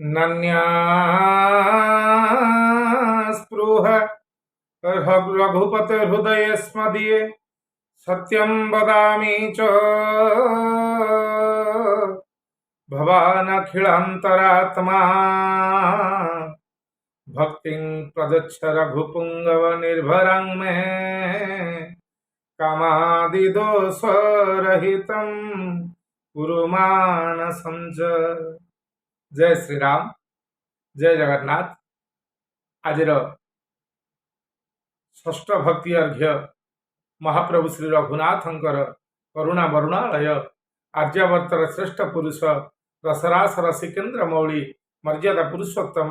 ନାନ୍ୟା ସ୍ପୃହା ରଘୁପତି ହୃଦୟ ସ୍ମଦୀये ସତ୍ୟಂ ବଦାମି ଚ ଭବାନଖିଳାନ୍ତରାତ୍ମା ଭକ୍ତିଂ ପ୍ରଯଚ୍ଛ ରଘୁପୁଙ୍ଗବ ନିର୍ଭରାଂ ମେ କାମାଦିଦୋଷରହିତಂ କୁରୁ ମାନସଂ ଚ। ଜୟ ଶ୍ରୀରାମ, ଜୟ ଜଗନ୍ନାଥ। ଆଜିର ଷଷ୍ଠ ଭକ୍ତି ଅର୍ଘ୍ୟ ମହାପ୍ରଭୁ ଶ୍ରୀ ରଘୁନାଥଙ୍କର କରୁଣା ବରୁଣାଳୟ, ଆର୍ଯ୍ୟାବର୍ତ୍ତର ଶ୍ରେଷ୍ଠ ପୁରୁଷ, ରସରାସ ରସିକେନ୍ଦ୍ର ମୌଳି ମର୍ଯ୍ୟାଦା ପୁରୁଷୋତ୍ତମ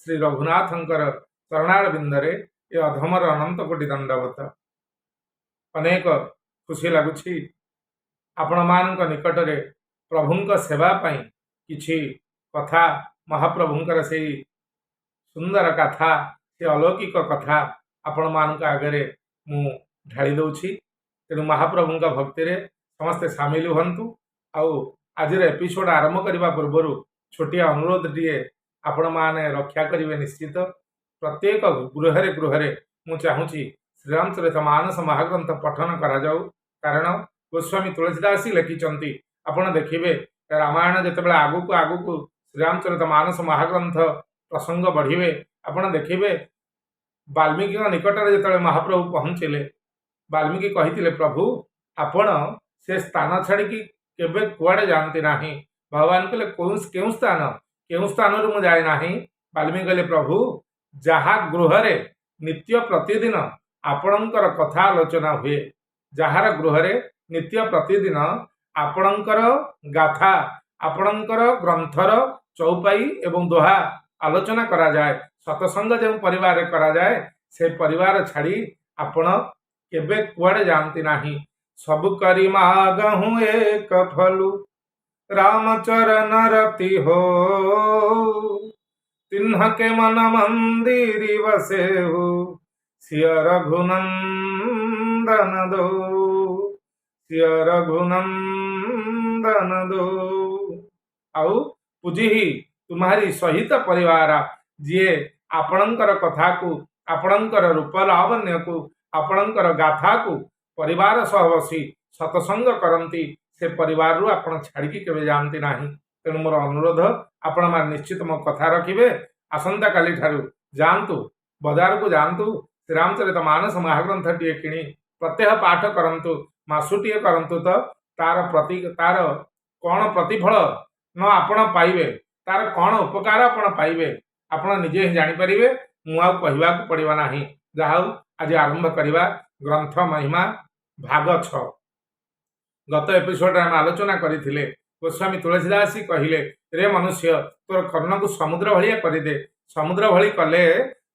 ଶ୍ରୀ ରଘୁନାଥଙ୍କର ଚରଣାରବିନ୍ଦରେ ଏ ଅଧମର ଅନନ୍ତ କୋଟି ଦଣ୍ଡବତ। ଅନେକ ଖୁସି ଲାଗୁଛି ଆପଣମାନଙ୍କ ନିକଟରେ ପ୍ରଭୁଙ୍କ ସେବା ପାଇଁ କିଛି କଥା, ମହାପ୍ରଭୁଙ୍କର ସେଇ ସୁନ୍ଦର କଥା, ସେ ଅଲୌକିକ କଥା ଆପଣମାନଙ୍କ ଆଗରେ ମୁଁ ଢାଳି ଦେଉଛି। ତେଣୁ ମହାପ୍ରଭୁଙ୍କ ଭକ୍ତିରେ ସମସ୍ତେ ସାମିଲ ହୁଅନ୍ତୁ। ଆଉ ଆଜିର ଏପିସୋଡ଼ ଆରମ୍ଭ କରିବା ପୂର୍ବରୁ ଛୋଟିଆ ଅନୁରୋଧଟିଏ ଆପଣମାନେ ରକ୍ଷା କରିବେ ନିଶ୍ଚିତ। ପ୍ରତ୍ୟେକ ଗୃହରେ ଗୃହରେ ମୁଁ ଚାହୁଁଛି ଶ୍ରୀରାମଚରିତ ମାନସ ମହାଗ୍ରନ୍ଥ ପଠନ କରାଯାଉ। କାରଣ ଗୋସ୍ୱାମୀ ତୁଳସୀଦାସ ଲେଖିଛନ୍ତି, ଆପଣ ଦେଖିବେ ରାମାୟଣ ଯେତେବେଳେ ଆଗକୁ ଆଗକୁ ଶ୍ରୀରାମଚରିତ ମାନସ ମହାଗ୍ରନ୍ଥ ପ୍ରସଙ୍ଗ ବଢ଼ିବେ, ଆପଣ ଦେଖିବେ ବାଲ୍ମୀକିଙ୍କ ନିକଟରେ ଯେତେବେଳେ ମହାପ୍ରଭୁ ପହଞ୍ଚିଲେ, ବାଲ୍ମୀକି କହିଥିଲେ, ପ୍ରଭୁ ଆପଣ ସେ ସ୍ଥାନ ଛାଡ଼ିକି କେବେ କୁଆଡ଼େ ଯାଆନ୍ତି ନାହିଁ। ଭଗବାନ କହିଲେ, କେଉଁ ସ୍ଥାନ, କେଉଁ ସ୍ଥାନରୁ ମୁଁ ଯାଏ ନାହିଁ? ବାଲ୍ମୀକି କହିଲେ, ପ୍ରଭୁ ଯାହା ଗୃହରେ ନିତ୍ୟ ପ୍ରତିଦିନ ଆପଣଙ୍କର କଥା ଆଲୋଚନା ହୁଏ, ଯାହାର ଗୃହରେ ନିତ୍ୟ ପ୍ରତିଦିନ ଆପଣଙ୍କର ଗାଥା, ଆପଣଙ୍କର ଗ୍ରନ୍ଥର ଚୌପାଇ ଏବଂ ଦୋହା ଆଲୋଚନା କରାଯାଏ, ସତସଙ୍ଗ ଯେଉଁ ପରିବାରରେ କରାଯାଏ, ସେ ପରିବାର ଛାଡ଼ି ଆପଣ କେବେ କୁଆଡ଼େ ଯାଆନ୍ତି ନାହିଁ। ସବୁ କରି ମାଗହୁଁ ଏକ ଫଲୁ, ରାମଚରଣ ରତି ହୋ, ତିହ୍ନ ମନ ମନ୍ଦିରି ବସେହୁ, ସିୟ ରଘୁନନ୍ଦନ ଦୋ, ସିୟ ରଘୁନନ୍ଦନ ଦୋ। ଆଉ ପୂଜିହି ତୁମାରି ସହିତ ପରିବାର, ଯିଏ ଆପଣଙ୍କର କଥାକୁ, ଆପଣଙ୍କର ରୂପ ଲାବଣ୍ୟକୁ, ଆପଣଙ୍କର ଗାଥାକୁ ପରିବାର ସହ ବସି ସତସଙ୍ଗ କରନ୍ତି, ସେ ପରିବାରରୁ ଆପଣ ଛାଡ଼ିକି କେବେ ଯାଆନ୍ତି ନାହିଁ। ତେଣୁ ମୋର ଅନୁରୋଧ, ଆପଣମାନେ ନିଶ୍ଚିତ ମୋ କଥା ରଖିବେ। ଆସନ୍ତାକାଲି ଠାରୁ ଯାଆନ୍ତୁ, ବଜାରକୁ ଯାଆନ୍ତୁ, ଶ୍ରୀରାମଚରିତ ମାନସ ମହାଗ୍ରନ୍ଥଟିଏ କିଣି ପ୍ରତ୍ୟହ ପାଠ କରନ୍ତୁ, ମାସୁଟିଏ କରନ୍ତୁ ତ ତାର କ'ଣ ପ୍ରତିଫଳ ନ ଆପଣ ପାଇବେ, ତାର କ'ଣ ଉପକାର ଆପଣ ପାଇବେ, ଆପଣ ନିଜେ ହିଁ ଜାଣିପାରିବେ। ମୁଁ ଆଉ କହିବାକୁ ପଡ଼ିବ ନାହିଁ। ଯାହା ହଉ, ଆଜି ଆରମ୍ଭ କରିବା ଗ୍ରନ୍ଥ ମହିମା ଭାଗ 6। ଗତ ଏପିସୋଡରେ ଆମେ ଆଲୋଚନା କରିଥିଲେ, ଗୋସ୍ୱାମୀ ତୁଳସୀଦାସ କହିଲେ, ରେ ମନୁଷ୍ୟ, ତୋର କର୍ଣ୍ଣକୁ ସମୁଦ୍ର ଭଳିଆ କରିଦେ। ସମୁଦ୍ର ଭଳି କଲେ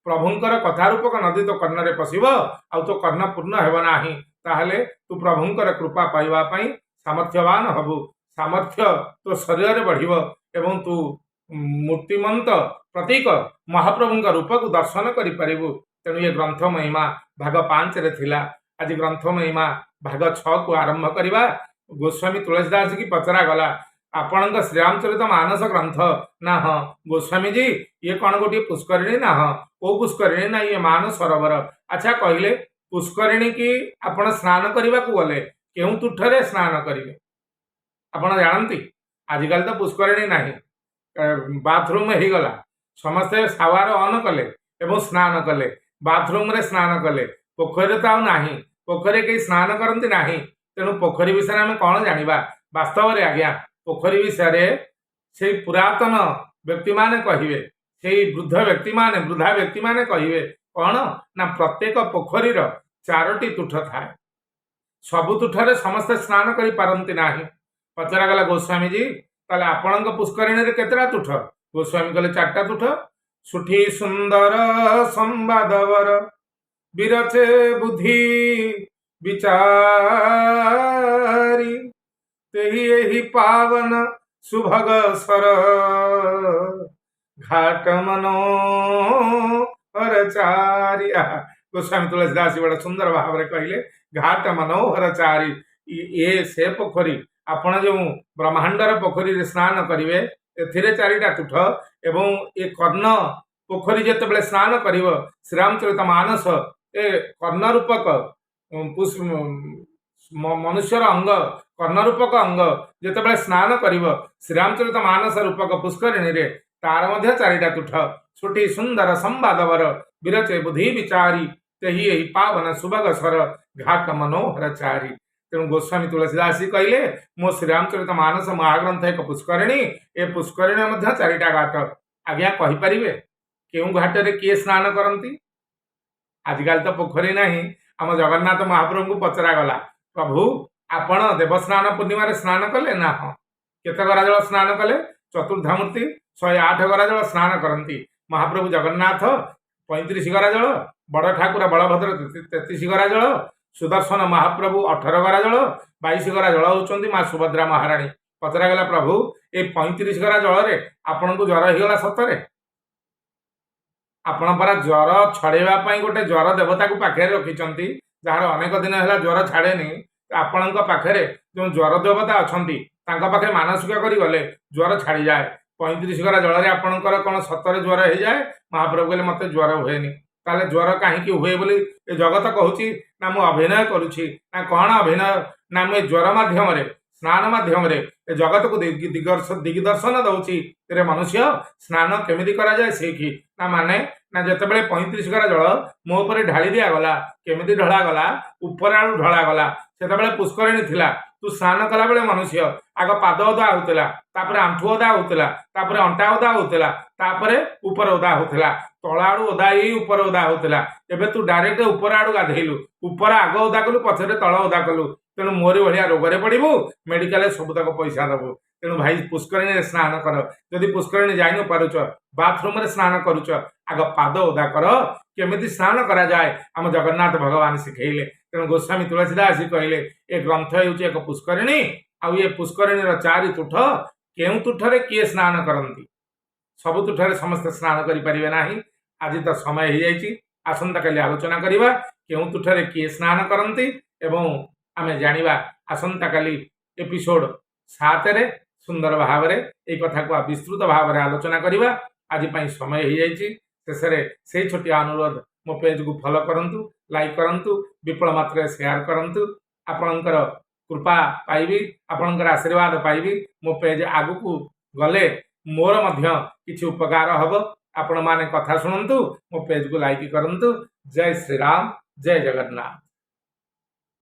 ପ୍ରଭୁଙ୍କର କଥା ରୂପକ ନଦୀ ତୋ କର୍ଣ୍ଣରେ ପଶିବ ଆଉ ତୋ କର୍ଣ୍ଣ ପୂର୍ଣ୍ଣ ହେବ ନାହିଁ। ତାହେଲେ ତୁ ପ୍ରଭୁଙ୍କର କୃପା ପାଇବା ପାଇଁ ସାମର୍ଥ୍ୟବାନ ହବୁ, ସାମର୍ଥ୍ୟ ତୋ ଶରୀରରେ ବଢ଼ିବ ଏବଂ ତୁ ମୂର୍ତ୍ତିମନ୍ତ ପ୍ରତୀକ ମହାପ୍ରଭୁଙ୍କ ରୂପକୁ ଦର୍ଶନ କରିପାରିବୁ। ତେଣୁ ଏ ଗ୍ରନ୍ଥ ମହିମା ଭାଗ 5ରେ ଥିଲା। ଆଜି ଗ୍ରନ୍ଥ ମହିମା ଭାଗ 6କୁ ଆରମ୍ଭ କରିବା। ଗୋସ୍ୱାମୀ ତୁଳସୀଦାସ କି ପଚରାଗଲା, ଆପଣଙ୍କ ଶ୍ରୀରାମଚରିତ ମାନସ ଗ୍ରନ୍ଥ ନା? ହଁ। ଗୋସ୍ୱାମୀଜୀ, ଇଏ କ'ଣ ଗୋଟିଏ ପୁଷ୍କରିଣୀ? ନା ହଁ। କୋଉ ପୁଷ୍କରିଣୀ? ନା ଇଏ ମାନ ସରୋବର। ଆଚ୍ଛା କହିଲେ, ପୁଷ୍କରିଣୀ କି ଆପଣ ସ୍ନାନ କରିବାକୁ ଗଲେ କେଉଁ ତୁଠରେ ସ୍ନାନ କରିବେ ଆପଣ ଜାଣନ୍ତି? ଆଜିକାଲି ତ ପୁଷ୍କରିଣୀ ନାହିଁ, ବାଥରୁମ୍ ହେଇଗଲା। ସମସ୍ତେ ସାୱାର ଅନ୍ କଲେ ଏବଂ ସ୍ନାନ କଲେ, ବାଥରୁମରେ ସ୍ନାନ କଲେ। ପୋଖରୀରେ ତ ଆଉ ନାହିଁ, ପୋଖରୀରେ କେହି ସ୍ନାନ କରନ୍ତି ନାହିଁ। ତେଣୁ ପୋଖରୀ ବିଷୟରେ ଆମେ କ'ଣ ଜାଣିବା? ବାସ୍ତବରେ ଆଜ୍ଞା, ପୋଖରୀ ବିଷୟରେ ସେଇ ପୁରାତନ ବ୍ୟକ୍ତିମାନେ କହିବେ, ସେଇ ବୃଦ୍ଧ ବ୍ୟକ୍ତିମାନେ, ବୃଦ୍ଧା ବ୍ୟକ୍ତିମାନେ କହିବେ କ'ଣ ନା ପ୍ରତ୍ୟେକ ପୋଖରୀର 4ଟି ତୁଠ ଥାଏ, ସବୁ ତୁଠରେ ସମସ୍ତେ ସ୍ନାନ କରିପାରନ୍ତି ନାହିଁ। ପଚରାଗଲା, ଗୋସ୍ୱାମୀଜୀ ତାହେଲେ ଆପଣଙ୍କ ପୁଷ୍କରିଣୀରେ କେତେଟା ତୁଠ? ଗୋସ୍ୱାମୀ କହିଲେ, 4ଟା ତୁଠ। ସୁଠି ସୁନ୍ଦର ସମ୍ବାଦବର ବିରଚେ ବୁଦ୍ଧି ବିଚାରି, ତେହି ଏହି ପାବନ ସୁଭଗ ସର ଘାଟ ମନୋହର ଚାରି। ଗୋସ୍ୱାମୀ ତୁଳସୀ ଦାସ ବଡ଼ ସୁନ୍ଦର ଭାବରେ କହିଲେ, ଘାଟ ମନୋହର ଚାରି। ଏ ସେ ପୋଖରୀ, ଆପଣ ଯେଉଁ ବ୍ରହ୍ମାଣ୍ଡର ପୋଖରୀରେ ସ୍ନାନ କରିବେ ଏଥିରେ ଚାରିଟା ତୁଠ। ଏବଂ ଏ କର୍ଣ୍ଣ ପୋଖରୀ ଯେତେବେଳେ ସ୍ନାନ କରିବ, ଶ୍ରୀରାମଚରିତ ମାନସ ଏ କର୍ଣ୍ଣ ରୂପକ ମନୁଷ୍ୟର ଅଙ୍ଗ, କର୍ଣ୍ଣ ରୂପକ ଅଙ୍ଗ ଯେତେବେଳେ ସ୍ନାନ କରିବ ଶ୍ରୀରାମଚରିତ ମାନସ ରୂପକ ପୁଷ୍କରିଣୀରେ, ତାର ମଧ୍ୟ ଚାରିଟା ତୁଠ। ଛୁଟି ସୁନ୍ଦର ସମ୍ବାଦବର ବିରଚେ ବୁଦ୍ଧି ବିଚାରୀ, ତେହି ଏହି ପାବନ ସୁଭଗସର ଘାଟ ମନୋହର ଚାରି। ତେଣୁ ଗୋସ୍ୱାମୀ ତୁଳସୀଦାସ କହିଲେ, ମୋ ଶ୍ରୀରାମଚରିତ ମାନସ ମହାଗ୍ରନ୍ଥ ଏକ ପୁଷ୍କରିଣୀ, ଏ ପୁଷ୍କରିଣୀ ମଧ୍ୟ ଚାରିଟା ଘାଟ। ଆଜ୍ଞା କହିପାରିବେ କେଉଁ ଘାଟରେ କିଏ ସ୍ନାନ କରନ୍ତି? ଆଜିକାଲି ତ ପୋଖରୀ ନାହିଁ। ଆମ ଜଗନ୍ନାଥ ମହାପ୍ରଭୁଙ୍କୁ ପଚରାଗଲା, ପ୍ରଭୁ ଆପଣ ଦେବସ୍ନାନ ପୂର୍ଣ୍ଣିମାରେ ସ୍ନାନ କଲେ ନା? ହଁ। କେତେ ଗରା ଜଳ ସ୍ନାନ କଲେ? ଚତୁର୍ଦ୍ଧାମୂର୍ତ୍ତି 108 ଗରା ଜଳ ସ୍ନାନ କରନ୍ତି। ମହାପ୍ରଭୁ ଜଗନ୍ନାଥ 35 ଗରା ଜଳ, ବଡ଼ ଠାକୁର ବଳଭଦ୍ର 33 ଗରା ଜଳ, ସୁଦର୍ଶନ ମହାପ୍ରଭୁ 18 ଗରା ଜଳ, 22 ଗରା ଜଳ ହେଉଛନ୍ତି ମା ସୁଭଦ୍ରା ମହାରାଣୀ। ପଚରାଗଲା, ପ୍ରଭୁ ଏ 35 ଗରା ଜଳରେ ଆପଣଙ୍କୁ ଜ୍ୱର ହେଇଗଲା ସତରେ? ଆପଣ ପରା ଜ୍ୱର ଛଡ଼େଇବା ପାଇଁ ଗୋଟେ ଜ୍ୱର ଦେବତାକୁ ପାଖରେ ରଖିଛନ୍ତି, ଯାହାର ଅନେକ ଦିନ ହେଲା ଜ୍ୱର ଛାଡ଼େନି। ଆପଣଙ୍କ ପାଖରେ ଯେଉଁ ଜ୍ୱର ଦେବତା ଅଛନ୍ତି ତାଙ୍କ ପାଖରେ ମାନସିକ କରି ଗଲେ ଜ୍ୱର ଛାଡ଼ିଯାଏ। 35 ଗରା ଜଳରେ ଆପଣଙ୍କର କ'ଣ ସତରେ ଜ୍ୱର ହେଇଯାଏ? ମହାପ୍ରଭୁ କହିଲେ ମୋତେ ଜ୍ୱର ହୁଏନି। ତାହେଲେ ଜ୍ୱର କାହିଁକି ହୁଏ ବୋଲି ଏ ଜଗତ କହୁଛି? ନା ମୁଁ ଅଭିନୟ କରୁଛି ନା କ'ଣ ଅଭିନୟ? ନା ମୁଁ ଏ ଜ୍ୱର ମାଧ୍ୟମରେ, ସ୍ନାନ ମାଧ୍ୟମରେ ଏ ଜଗତକୁ ଦିଗଦର୍ଶନ ଦଉଛି। ରେ ମନୁଷ୍ୟ, ସ୍ନାନ କେମିତି କରାଯାଏ ଶିଖି। ନା ମାନେ ନା ଯେତେବେଳେ 35 ଗରା ଜଳ ମୋ ଉପରେ ଢାଳି ଦିଆଗଲା, କେମିତି ଢଳାଗଲା? ଉପର ଆଳୁ ଢଳାଗଲା। ସେତେବେଳେ ପୁଷ୍କରିଣୀ ଥିଲା। ତୁ ସ୍ନାନ କଲାବେଳେ ମନୁଷ୍ୟ ଆଗ ପାଦ ଓଦା ହଉଥିଲା, ତାପରେ ଆଣ୍ଠୁ ଓଦା ହଉଥିଲା, ତାପରେ ଅଣ୍ଟା ଓଦା ହଉଥିଲା, ତାପରେ ଉପର ଓଦା ହଉଥିଲା। ତଳ ଆଡୁ ଓଦା ହେଇ ଉପର ଓଦା ହଉଥିଲା। ଏବେ ତୁ ଡାଇରେକ୍ଟ ଉପର ଆଡୁ ଗାଧେଇଲୁ, ଉପର ଆଗ ଓଦା କଲୁ, ପଛରେ ତଳ ଓଦା କଲୁ। ତେଣୁ ମୋରି ଭଳିଆ ରୋଗରେ ପଡ଼ିବୁ, ମେଡିକାଲରେ ସବୁତକ ପଇସା ଦବୁ। ତେଣୁ ଭାଇ ପୁଷ୍କରିଣୀରେ ସ୍ନାନ କର। ଯଦି ପୁଷ୍କରିଣୀ ଯାଇ ନ ପାରୁଛ, ବାଥରୁମରେ ସ୍ନାନ କରୁଛ, ଆଗ ପାଦ ଓଦା କର। କେମିତି ସ୍ନାନ କରାଯାଏ ଆମ ଜଗନ୍ନାଥ ଭଗବାନ ଶିଖେଇଲେ। ତେଣୁ ଗୋସ୍ୱାମୀ ତୁଳସୀଦାସ କହିଲେ ଏ ଗ୍ରନ୍ଥ ହେଉଛି ଏକ ପୁଷ୍କରିଣୀ, ଆଉ ଏ ପୁଷ୍କରିଣୀର ଚାରି ତୁଠ। କେଉଁ ତୁଠରେ କିଏ ସ୍ନାନ କରନ୍ତି? ସବୁ ତୁଠରେ ସମସ୍ତେ ସ୍ନାନ କରିପାରିବେ ନାହିଁ। ଆଜି ତ ସମୟ ହେଇଯାଇଛି, ଆସନ୍ତାକାଲି ଆଲୋଚନା କରିବା କେଉଁ ତୁଠରେ କିଏ ସ୍ନାନ କରନ୍ତି, ଏବଂ ଆମେ ଜାଣିବା ଆସନ୍ତାକାଲି ଏପିସୋଡ 7ରେ ସୁନ୍ଦର ଭାବରେ ଏଇ କଥାକୁ ବିସ୍ତୃତ ଭାବରେ ଆଲୋଚନା କରିବା। ଆଜି ପାଇଁ ସମୟ ହେଇଯାଇଛି। ଶେଷରେ ସେଇ ଛୋଟିଆ ଅନୁରୋଧ, ମୋ ପେଜକୁ ଫଲୋ କରନ୍ତୁ, ଲାଇକ୍ କରନ୍ତୁ, ବିପୁଳ ମାତ୍ରାରେ ସେୟାର କରନ୍ତୁ। ଆପଣଙ୍କର କୃପା ପାଇବି, ଆପଣଙ୍କର ଆଶୀର୍ବାଦ ପାଇବି। ମୋ ପେଜ ଆଗକୁ ଗଲେ ମୋର ମଧ୍ୟ କିଛି ଉପକାର ହେବ। ଆପଣମାନେ କଥା ଶୁଣନ୍ତୁ, ମୋ ପେଜକୁ ଲାଇକ୍ କରନ୍ତୁ। ଜୟ ଶ୍ରୀରାମ, ଜୟ ଜଗନ୍ନାଥ।